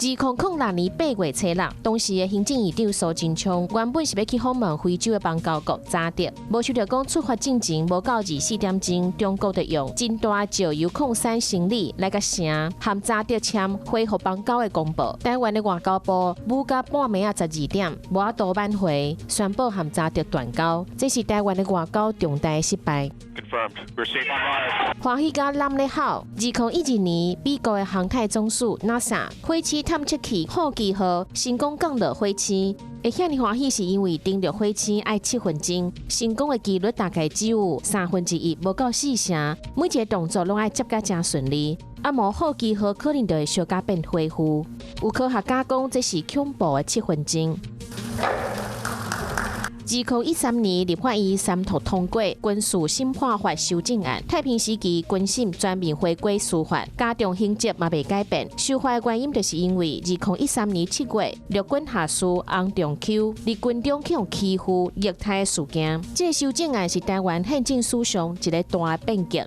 2006年8月初六，當時的行政院長蘇貞昌原本是欲去訪問非洲的邦交國查德，無想著講出發進前無夠24點鐘，中國就用真大石油礦產生理來共城和查德簽恢復邦交的公報。台灣的外交部舞到半暝仔12點，無法度挽回，宣布和查德斷交，這是台灣的外交重大失敗。歡喜甲攬咧吼，2012年，美國的航太總署 NASA 火星探測器好奇號成功降落火星。會遐爾歡喜是因為登陸火星愛7分鐘，成功的幾率大概只有1/3，無夠四成。每一个動作攏愛接甲誠順利，啊無好奇號可能就會燒甲變灰灰。有科學家講，這是恐怖的七分鐘。2013年，立法院三讀通過軍事審判法修正案，太平時期軍審全面回歸司法，加重刑責嘛袂改變。修法的原因就是因為2013年7月，陸軍下士洪仲丘佇軍中去予欺負虐待事件。這个修正案是台灣憲政史上一个大變革。